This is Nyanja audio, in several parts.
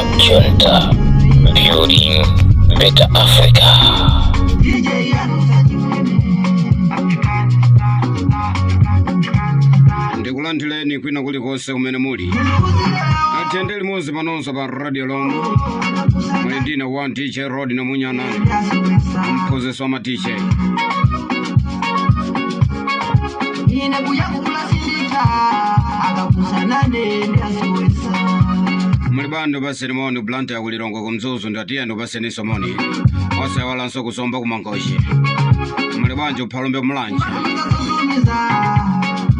Club Junta, building better Africa. Ndikulandireni kwina kulikonse kumene muli. Atende limodzi panonso pa Radio Lomwe. Muli ndine wa DJ Rod Nomunyana, mphunzitsi wa ma DJ. Ine kuyakukulasindika akakusanane ndasowesa. Muli bando paseni moni Blantyre, ku Lilongwe, kumzuzu, ndatiye paseninso moni. Osayiwalanso kusomba kumangochi. Muli bwanji uphalombe, mulanje? Matumika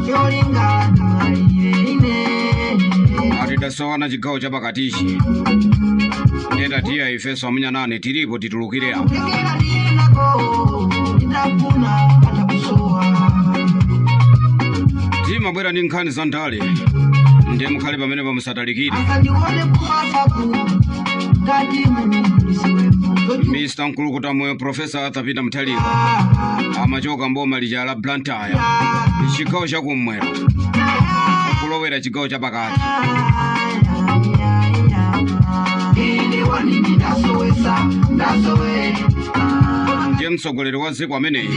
yolinga ndalire ine. Atidasowana chigawo chapakatichi, ndendatiya ifeso amunyanane tilipo, titulukire apo. Tekera ndinako nditafuna atakusowa. Timabwera ndi nkhani za ndale, ndiye mukhale pamene pamusatalikire. Asandione kumasaku ngati munulisiwepo. Mr Mkulukuta Moyo, Profesa Arthur Peter Mutharika, amachoka mboma lija la Blantyre, chigawo chakummwera kulowera chigawo chapakati. Ine ndasowesa ndasowe. Ndiye mtsogoleri wa dziko ameneyi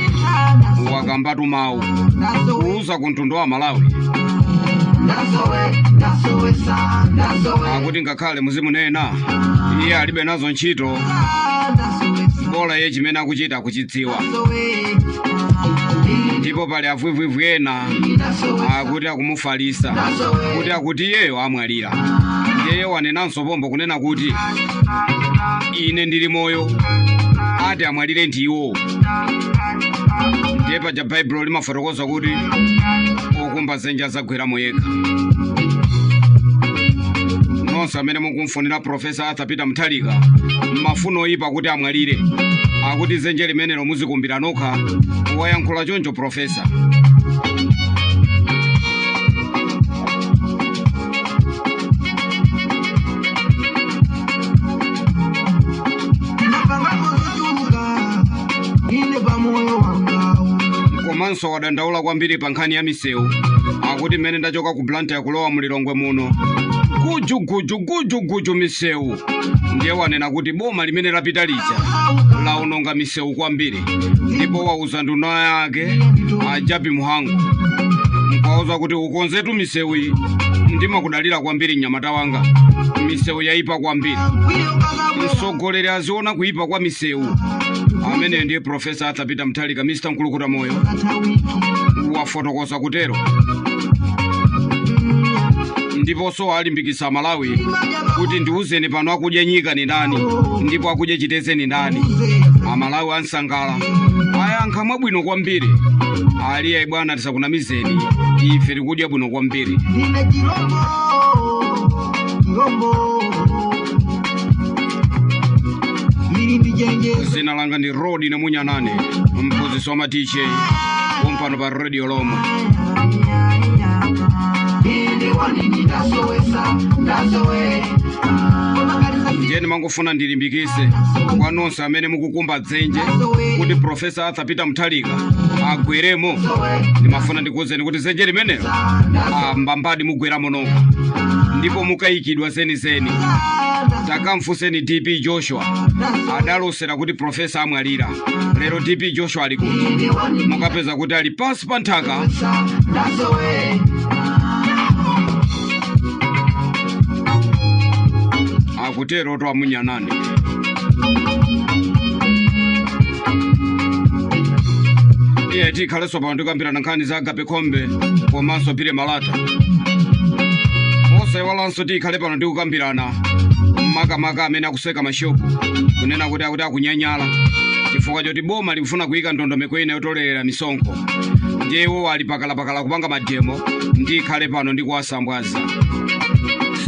wakambatu mawu kuuza ku mtundu wa Malawi. Ndasowe ndasowesa ndasowe. Akuti ngakhale muzimunena, iye alibe nazo ntchito. Ndasowesa. Bola iye chimene akuchita akuchidziwa. Ndasowe. Ndipo pali avwivwivwi ena akuti akumufalisa kuti akuti iyeyo amwalira. Ndiye wanenanso pombo kunena kuti ine ndili moyo, ati amwalire ndiwo. Ndiye paja Baibulo limafotokoza kuti okumba dzenje adzagweramo yekha. Nonse amene mukumfunira Profesa Arthur Peter Mutharika mafuno oyipa kuti amwalire, akuti dzenje limenelo muzikumbira nokha. Wayankhula choncho profesa. Ndapangako zochuluka ine pamoyo wangawu. Komanso wadandaula kwambiri pa nkhani ya misewu. Akuti mmene ndachoka ku Blantyre kulowa mulilongwe muno, guju guju guju guju misewu. Ndiye wanena kuti boma limene lapita lija laononga misewu kwambiri, ndipo wauza nduna yake a Jappie Mhango, nkawauza kuti ukonzetu misewu iyi, ndimakudalira kwambiri mnyamata wanga, misewu yayipa kwambiri. Mtsogoleri aziona kuyipa kwa misewu. Amene ndiye Profesa Arthur Peter Mutharika, Mr Mkulukuta Moyo, wafotokoza kutero. Ndiponso alimbikitsa Malawi kuti ndiuzeni pano, akudya nyika ni ndani ndipo akudya chiteze ni ndani? Amalawi ansangala, ayankha mwabwino kwambiri. Aliye bwana, tisakunamizeni, ife tikudya bwino kwambiri. Ndine chirombo chirombo ili ndijenjezo. Zina langa ndi Rodi Nemunyanane, mphunzitsi wa ma DJ pompano pa Radio Lomwe. Indi wanini ndasowesa ndasowe. Ndiye ndimangofuna ndilimbikise kwa nonse amene mukukumba dzenje kuti Profesa Arthur Peter Mutharika agweremo, ndimafuna ndikuwuzeni kuti dzenje limenelo mbambadi mugweramo nokha ndipo mukayikidwa zenizeni. Takamfunseni DP Joshua, adalosera kuti profesa amwalira. Lero DP Joshua ali kuti? Mukapeza kuti ali pansi pa nthaka. Ndasowe. Akutero to amunyanane. Iye tikhalenso pano tikambirana nkhani za Agape Khombe komanso Billy Malata. Osayiwalanso tikhale pano tikukambirana makamaka amene akuseka mashopu, kunena kuti akuti akunyanyala chifukwa choti boma likufuna kuyika ndondomeko ina yotolerera misonkho, ndiye iwo ali pakalapakala kupanga ma demo. Ndikhale pano ndikuwasambwaza.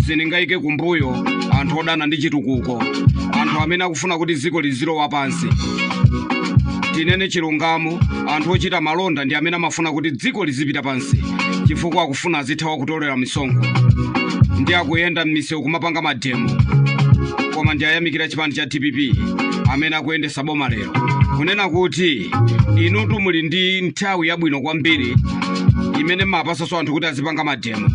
Sindingayike kumbuyo anthu odana ndi chitukuko, anthu amene akufuna kuti dziko lizilowa pansi. Tinene chilungamo, anthu ochita malonda ndi amene amafuna kuti dziko lizipita pansi, chifukwa akufuna azithawa kutolera misonkho, ndi akuyenda m'misewu kumapanga ma demo. Koma ndi ayamikira chipani cha DPP amene akuyendesa boma lero, kunena kuti inutu muli ndi nthawi yabwino kwambiri. Imene mmapasanso anthu kuti azipanga mademo,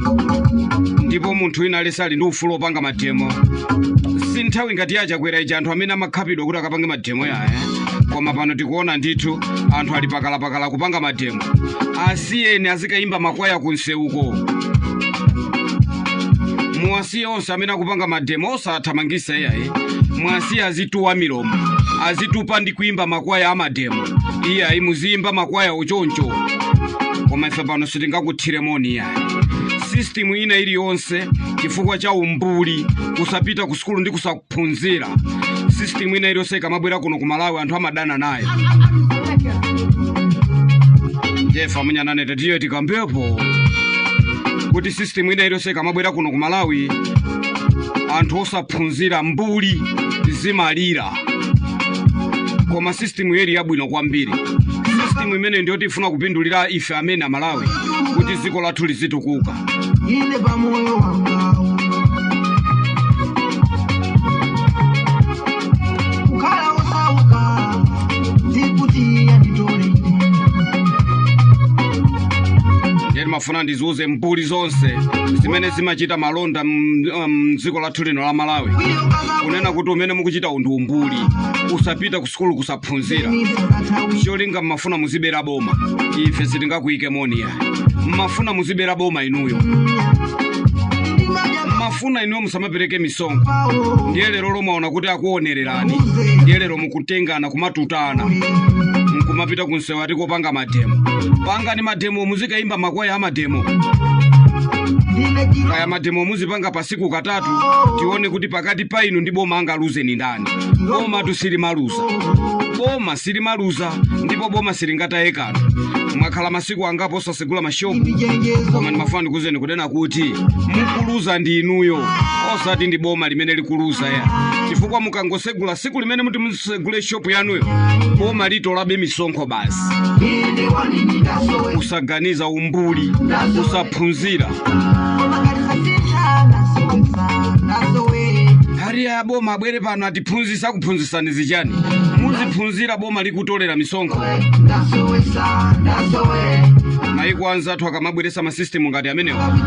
ndipo munthu wina aliyense ali ndi ufulu opanga mademo. Si nthawi ngati yachakwera ija anthu amene amakhapidwa kuti akapange mademo yaya, koma pano tikuona ndithu anthu ali pakalapakala kupanga mademo. Asiyeni azikayimba makwaya kunsewuko. Muwasiye onse amene akupanga mademo, osathamangisa iyayi. Mwasiye azituwa milomo, azitupa ndi kuimba makwaya amademo. Iyayi, muziyimba makwaya uchoncho, koma ife pano sitingakuthiremoni iyayi. System ina iliyonse, chifukwa cha umbuli, kusapita ku sukulu ndi kusaphunzira, system ina iliyonse ikamabwera kuno ku Malawi anthu amadana nayo. Jefa munyanane, tatiyo tikambepo kuti system ina iliyonse ikamabwera kuno ku Malawi, anthu osaphunzira, mbuli zimalira. Koma system yeli yabwino kwambiri. System imene ndiyoti ifuna kupindulira ife amene Amalawi kuti dziko lathu lizitukuka. Ine pamoyo wangawo kukhala osauka zikuti yanditole ine. Ndiye timafuna ndiziuze mbuli zonse zimene zimachita malonda mdziko lathu lino la Malawi kunena kuti umene mukuchita undi umbuli, usapita ku sukulu, kusaphunzira, cholinga mmafuna muzibera boma. Ife sitingakuyike moni ya mmafuna muzibera boma inuyo, mmafuna inuyo musamapereke misonkho. Ndiye lero lomaona kuti akuonererani, ndiye lero mukutengana kumatutana nkumapita kunsewu ati kopanga mademo. Pangani mademo, muzikayimba makwaya amademo. Kaya mademo muzipanga pasiku katatu, tione kuti pakati pa inu ndi boma angaluze ni ndani. Boma tusilimaluza, boma silimaluza, ndipo boma silingataye kanthu. Mwakhala masiku angapo osasegula mashopu, koma ndimafuna ndikuzeni kunena kuti mukuluza ndi inuyo, osati ndi boma limene likuluza ya, chifukwa mukangosegula, siku limene muti musegule shopu yanuyo, boma litolabe misonkho basi. Usaganiza, umbuli, usaphunzira. Hari ya boma abwere pano atiphunzisa, akuphunzisani zichani? Muziphunzira boma likutolera misonkho? Maiko anzathu akamabweresa masystem ngati amenewa,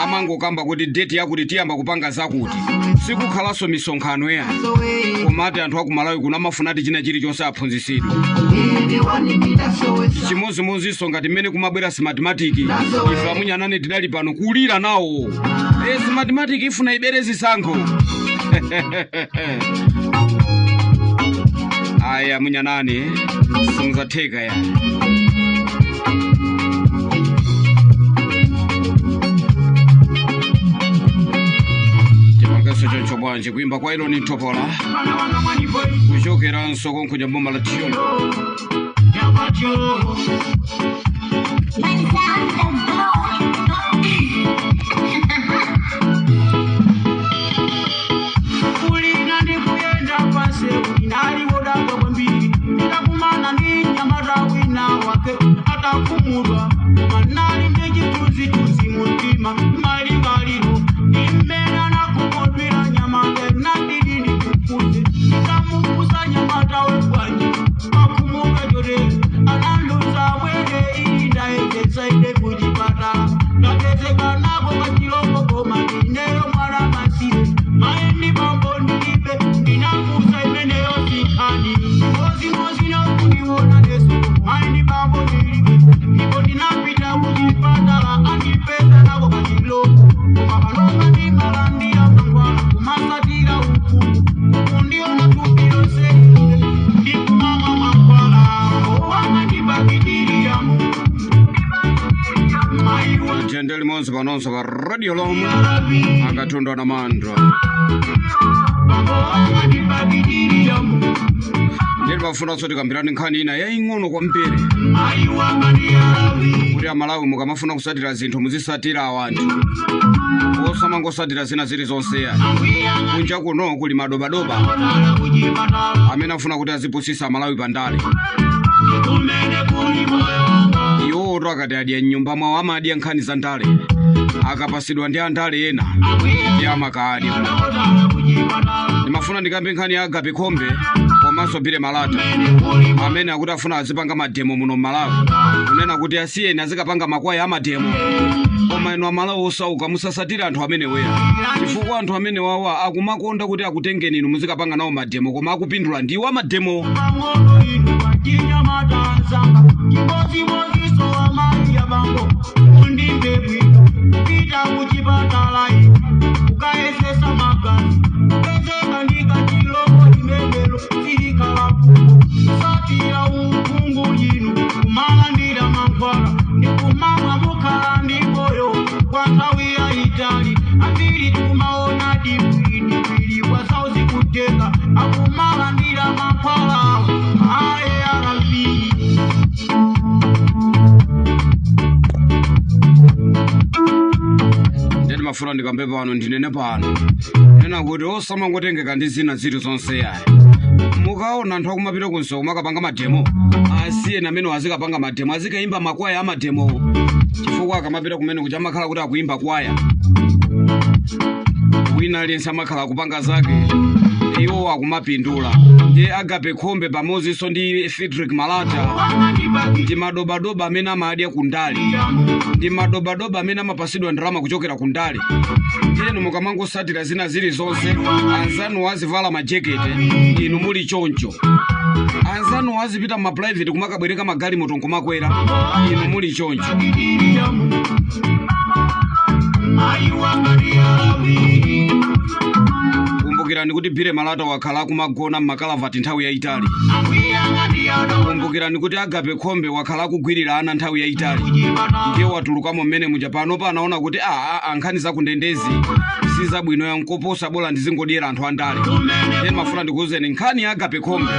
amangokamba kuti date yakuti tiyamba kupanga zakuti, sikukhalanso misonkhano ya. Komati anthu aku Malawi kuno amafuna ati china chilichonse aphunzisidwe. Chimozimozinso ngati mmene kumabwera Smartmatic, ife amunyanane tidali pano kulira nawo, e Smartmatic ifuna ibere zisankho. Aya munyanane, simuzatheka ya. Tipangenso choncho bwanji? Kuimba kwa Iloni Ntopola kuchokeranso konkuja boma la Thyolo. Kulina ndi kuyenda pansi inaliwodabwa kwambiri, ndikakumana ndi nyamata wina wake atakumudwa, koma nali ndi chithunzithunzi mumtima malingaliro ndimene nakumudwira nyamata nandidini kukuze. Ndikamukuza, nyamata webwanji makumuka chotere? Ananduza, mwene iyi ndayendetsa ine kuchipatala, ndapezeka nako kachilombo, koma ndineyo mwana masiye, mayi ndi bambo ndilibe. Ndinamuza, imeneyo sinkhani, mozimozi nokundiona leso, mayi ndi bambo ndilibe, ndipo ndinapita kuchipatala, andipeza nako kachilombo, koma panopa ndimalandira mangwala kumasatira ufumu kundiona thupi lonse ndikumamwa mankhwala owanga ndibakitiriyamu mayiwa. Tiyende limodzi panonso pa Radio Lomwe, akatundu ana mandro. Bambo wanga ndibakitiriyamu. Ndili pafunanso tikambirani nkhani ina yaying'ono kwambiri mayiwanga ndiyalawi. kuti Amalawi mukamafuna kusatira zinthu muzisatira awanthu, osamangosatira zina zilizonse ya. Angwiyanga. Kunja kuno kuli madobadoba Odala kuchipatala. amene afuna kuti azipusisa Amalawi pandale. Kumene kuli moyo wanga. Iwowo akati adya mnyumba mwawo amadya nkhani za ndale, akapasidwa ndi andale ena Angwiyanga. ndi amakaadya. Odala kuchipatala. Ndimafuna ndikambe nkhani ya Agape Khombe. Komanso Komanso Billy Malata amene akuti afuna azipanga mademo muno mMalawi, kunena kuti asiyeni azikapanga makwaya amademo. Koma inu Amalawi osauka, musasatire anthu ameneweya, chifukwa anthu amene wawa akumakonda kuti akutengeni inu muzikapanga nawo mademo, koma akupindula ndiwo amademo. Pang'ono inu wachinyamata anzanga, chimodzimodzinso amayi abambo, mundimve bwino. Kupita kuchipatala inu kukayesesa magazi, kupezeka ndi kachilombo, limenelo silikhala fungo. Kusatira uphungu inu kumalandira mankhwala ndikumamwa, mukhala ndi moyo kwa nthawi yayitali. Ambiri timaona dibwidibwili kwa sauzi kutenga akumalandira mankhwala ARV. Ndeti mafuna ndikambe pano, ndinene pano, nena kuti osamangotengeka ndi zina zilizonse yayi. Mukaona anthu akumapita kunsewu kumakapanga mademo, asiyeni amene azikapanga mademo, azikayimba makwaya amademo, chifukwa akamapita kumene kuja amakhala kuti akuyimba kwaya. Wina aliyense amakhala akupanga zake, iwo akumapindula. Ndiye Agape Khombe pamodzinso ndi Frederick Malata ndi madobadoba amene amadya kundale, ndi madobadoba amene amapasidwa ndalama kuchokera kundale. Ndiyenu mukamangosatira zina zilizonse, anzanu azivala majekete, inu muli choncho. Anzanu azipita ma private kumakabwereka magalimoto nkumakwera, inu muli choncho. Kumbukirani kuti Billy Malata wakhala akumagona mmakalavati nthawi yayitali. Kumbukirani kuti Agape Khombe wakhala akugwirira ana nthawi yayitali. Ndiye watulukamo mmene muja, pano panaona kuti aa, nkhani zakundendezi sizabwino, yankoposa bola ndizingodyera anthu andale. Ndiye mafuna ndikuwuzeni nkhani ya Agape Khombe,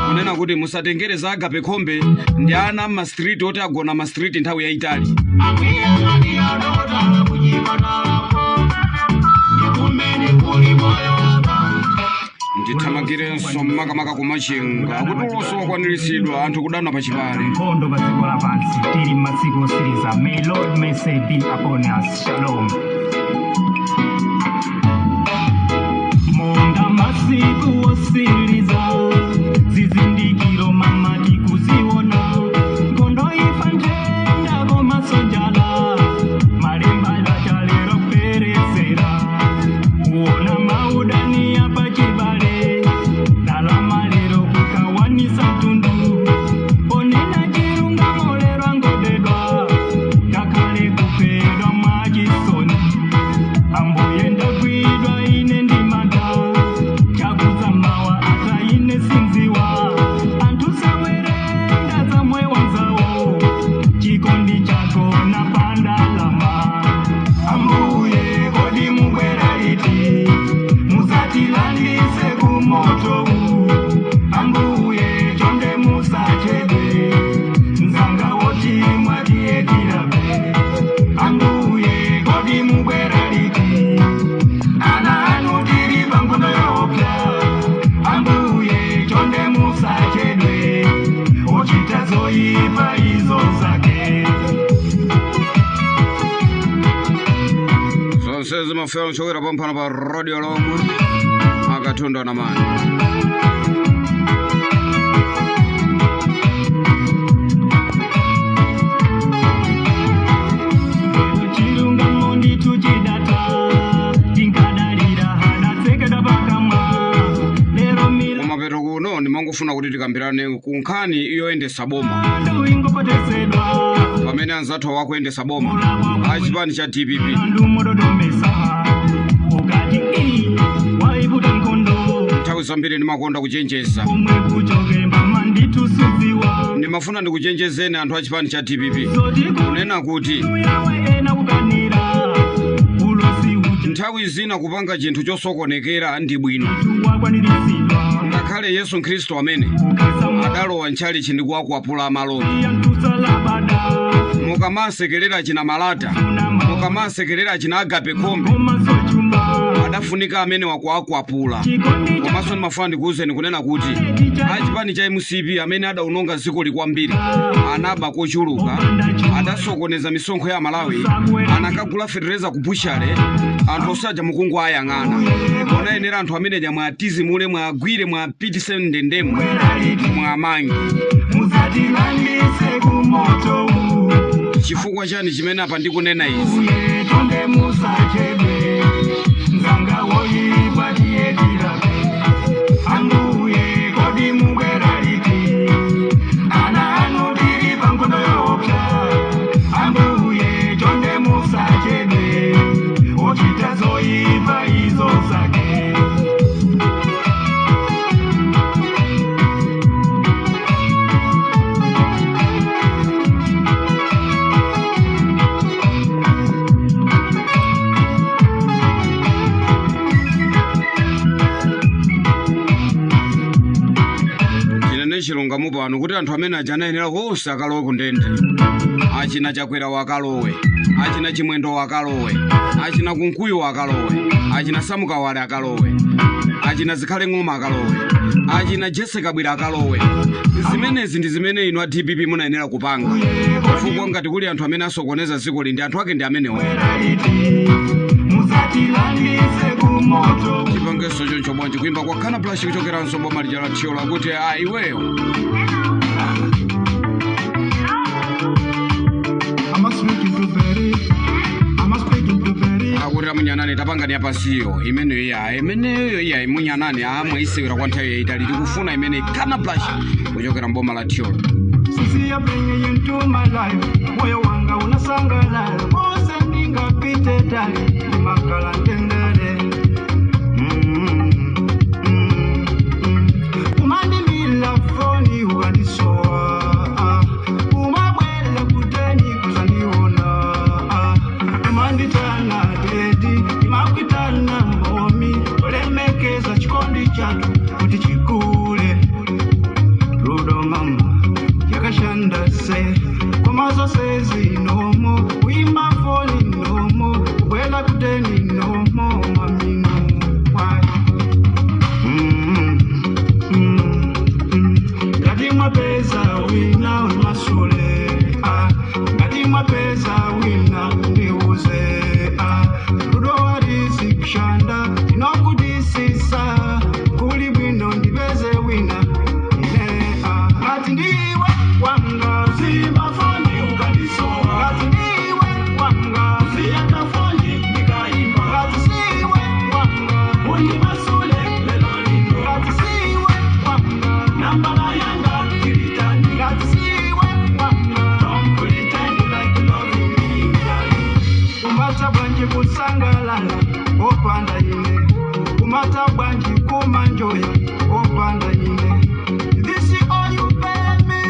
kunena kuti musatengere za Agape Khombe ndi ana m'ma street oti agona ma street nthawi yayitali. Akuyang'anira kuchipatalako ndikumene kuli moyo. Ndithamangirenso makamaka kumachinga kuti ulosi wakwaniritsidwa, anthu kudana pachipale. Nkhondo pa dziko lapansi, tili m'masiku osiriza. May Lord mercy be upon us. Shalom. Monga masiku osiriza, zizindikiro mama tikuziona, nkhondo, ifa, nthenda komanso njala, malemba lachalero kuperesera kuona maudani apachibale, ndalama lero kukawanisa mtundu, onena chilungamo lero angodedwa, ngakhale kuphedwa mwachisoni. Ambuye, ndagwidwa ine ndimata chakuzamawa ata ine sinziwa, anthu sawerenga zamwe wanzawo, chikondi chako napandalama. Ambuye, kodi mubwera liti? Musatilandise kumoto. Ambuye, chonde musachedwe, mzanga woti mwatiyetirabe. Ambuye, kodi mubwera liti? Ana anu tili pangono yopya. Ambuye, chonde musachedwe, ochita zoyipa izo zake. Zonse zimafera kuchokera pamphano pa radio lomwe akatundu anamani. Chilungamo ndithu chidata, tinkadalira hadatsekedwa pakamwa lero mila Kumapeto kuno ndimangofuna kuti tikambirane ku nkhani yoyendesa boma, ndu ingopotesedwa. pamene anzathu awakuyendesa boma a chipani cha DPP. Andu mododomesa ukati i waiputa nkhondo. Nthawi zambiri ndimakonda kuchenjeza. Kumwe kuchoke mbama ndithu sudziwa. Ndimafuna ndikuchenjezeni anthu a chipani cha DPP, Zoti kunena kuti kuyawe ena kukanira ulosi uti nthawi zina kupanga chinthu chosokonekera ndi bwino. Wakwaniritsidwa. Ngakhale Yesu Khristu amene ukasama adalowa ntchalichi ndi kuwakwapula amaloni. Yantusalabada. Mukamasekerera china Malata, mukamasekerera china Agape Khombe, komaso chuma. Adafunika amene wakuakwapula. Komanso ndimafuna ndikuwuzeni kunena kuti achipani cha MCP amene adaononga dziko kwambiri, anaba kochuluka, adasokoneza misonkho ya Malawi, anakagula fetereza ku bushale, anthu osaja mukungu ayang'ana. Onayenera anthu amene mwatizimule, mwagwire, mwapitise mndendemo, mwamange. Musatilandise kumoto. Chifukwa chani chimene apa ndikunena izi? Uye tonde musachedwe nzanga woyipa tiyetirape ambuye kodi mubwera liti ana anu tiri pangondo yoopsa ambuye chonde musachedwe ochita zoyipa izo zake. Chinene chilungamo pano kuti anthu amene aja anayenera onse akalowe ku ndende. Achina Chakwera wakalowe, achina Chimwendo wakalowe, achina Kunkuyu wakalowe, achina Samukawale akalowe, achina Zikhale Ng'oma akalowe, achina Jesse Kabwira akalowe. Zimenezi ndi zimene inu a DPP munayenera kupanga, chifukwa ngati kuli anthu amene asokoneza dziko ndi anthu ake ndi amenewo. Musatilandise kumoto. Chipangenso choncho bwanji kuimba kwa Kana Blash kuchokeranso boma lija la Tchiola kuti a iweyo. Akuti amunyanani tapangani yapansiyo imeneyo iya imeneyo iya imunyanani amwaisewera kwa nthawi yayitali tikufuna imene Kana Blash kuchokera mboma la Tchiola. Sisi ya bring you into my life, moyo wanga unasangalala kose ndingapite tali ndimakala ntendere. Umandimila foni ukandisowa, umabwela kuteni kuzandiona, umanditana dedi imakwitana momi olemekeza chikondi chatu kuti chikule. Rudo mama yakashanda se komazo sezinomo uimba foni nomo ubwela kuteni nomo mamino why. Ngati mwapeza wina umasule ah. Ngati mwapeza wina ndiuze ah. Rudo warisi kushanda inokudisisa kuli bwino ndipeze wina ine ah. Ngati ndiwe wanga zimafoni ukandisowa ngati ndiwe wanga ziyakafoni ndikaimba ngati siwe wanga undimasule lelo lino ngati siwe wanga nambala yanga tilitani ngati siwe wanga don't pretend like loving me darling. Umata bwanji kusangalala opanda ine umata bwanji kumanjoya opanda ine. This is all you pay me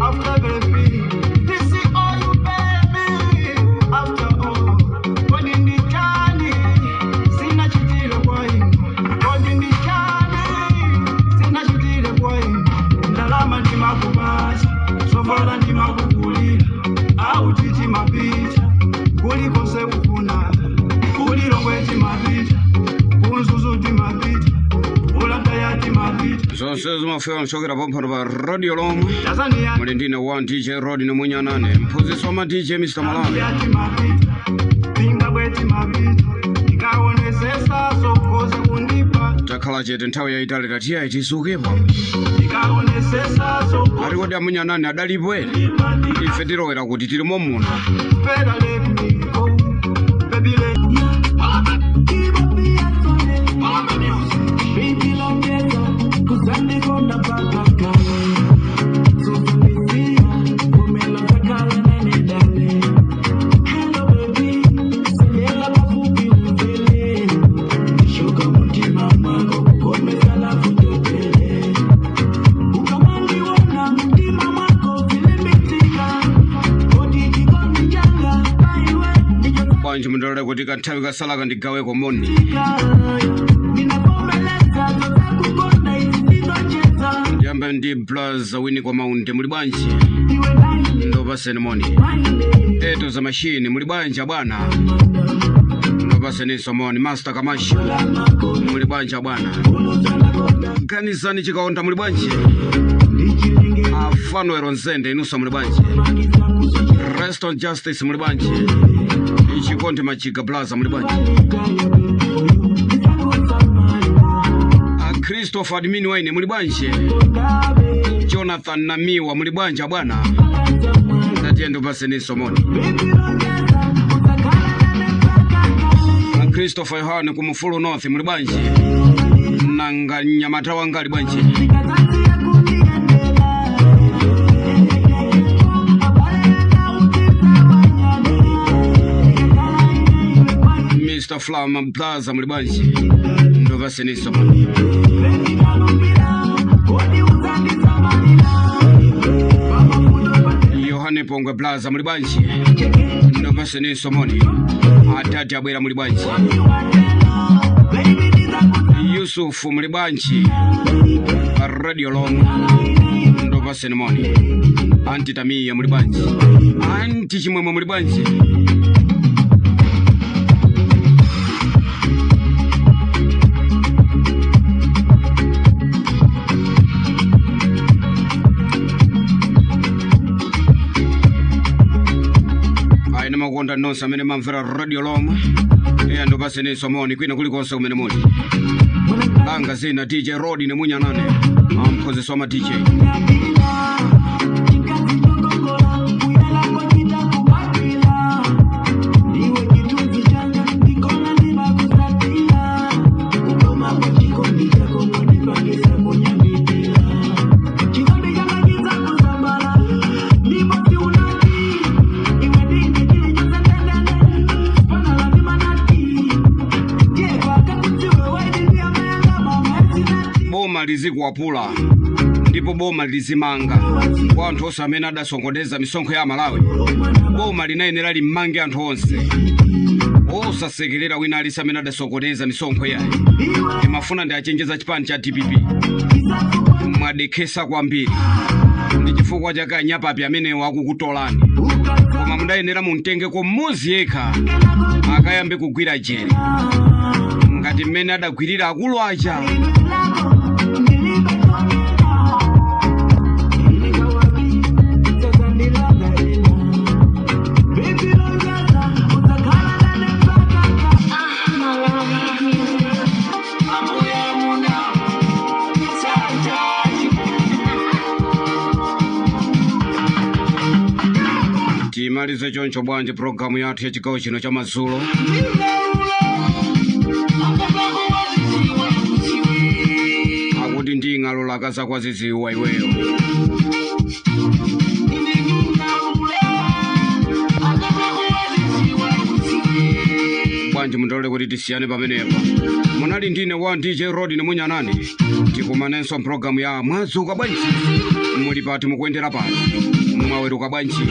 after everything. This is all you pay me after all. Kodi ndichani sina chitile kwa ino. Kodi ndichani sina chitile kwa ino. Ndalama ndimakupasa, sovala ndimakukulira, au titi mapita kulikonse kufuna kulilongwe timapita kunzuzu timapita ulataya timapita. Zonse zimafika kuchokera pompano pa radio lomwe Tanzania muli ndine wa DJ Rod nomunyanane mphunzitsi wa ma DJ Mr Malawi. Timapita Zimbabwe timapita ndikaonesesa sokoza kundipa Takhala chete nthawi yayitali tatiyayi tisukepo. Ndikaonesesa sokoza Ati kodi amunyanane adalipo ere? kundipa Ife tilowera kuti tilimo muno. Better let me go, baby let Bwanji mundilole kuti kanthawi kasalaka ndigaweko moni. Ndiyambe ndi Blaza Wini kwa Maunde muli bwanji? Ndopaseni moni. Eto za mashini muli bwanji bwana? Ndopaseninso moni. Master Kamasho muli bwanji bwana? Ganizani Chikaonda muli bwanji? Afanuero Nzende inunso muli bwanji? Reston Justice muli bwanji? Ichikonti Machiga Plaza muli bwanji? Christopher Admini Waine muli bwanji? Jonathan Namiwa muli bwanji bwana? Tatiye ndopaseninso moni. Christopher Yohane kumufulu North muli bwanji? Nanga nyamata wanga ali bwanji? Mr. Flam Plaza muli bwanji? Ndopaseninso moni. Yohane Pongwe Plaza muli bwanji? Ndopaseninso moni. Atati abwera muli bwanji? Yusufu muli bwanji? Radio Long ndopaseni moni. Anti Tamiya muli bwanji? Anti Chimwemwe muli bwanji? Aine makonda nonse amene mamvera Radio Long iye ndopaseninso moni kwina kulikonse kumene muli. Langa zina DJ Rodi ne munyanane amphunzitsi wa ma DJ. Boma lizikuwapula ndipo boma lizimanga kwa anthu onse amene adasokoneza misonkho ya Malawi. Boma linayenera limmange anthu onse osasekerera wina alisi amene adasokoneza misonkho yayi. Ndimafuna ndi achenjeza chipani cha DPP, mwadekhesa kwambiri ndi chifukwa chake anyapapi amenewo akukutolani, koma mudayenera mumtengeko mmodzi yekha akayambe kugwira jere ngati mmene adagwirira akulu aja. Timalize choncho bwanji programu yathu ya chigawo chino cha madzulo. Akuti ndi ng'alula akazakwaziziwa iweyo. Bwanji mundilole kuti tisiyane pamenepa. Munali ndine wa DJ Rodi nemunyanani. Tikumanenso mpulogalamu ya mwadzuka bwanji. Muli pati mukuyendera pano. Mwaweruka bwanji.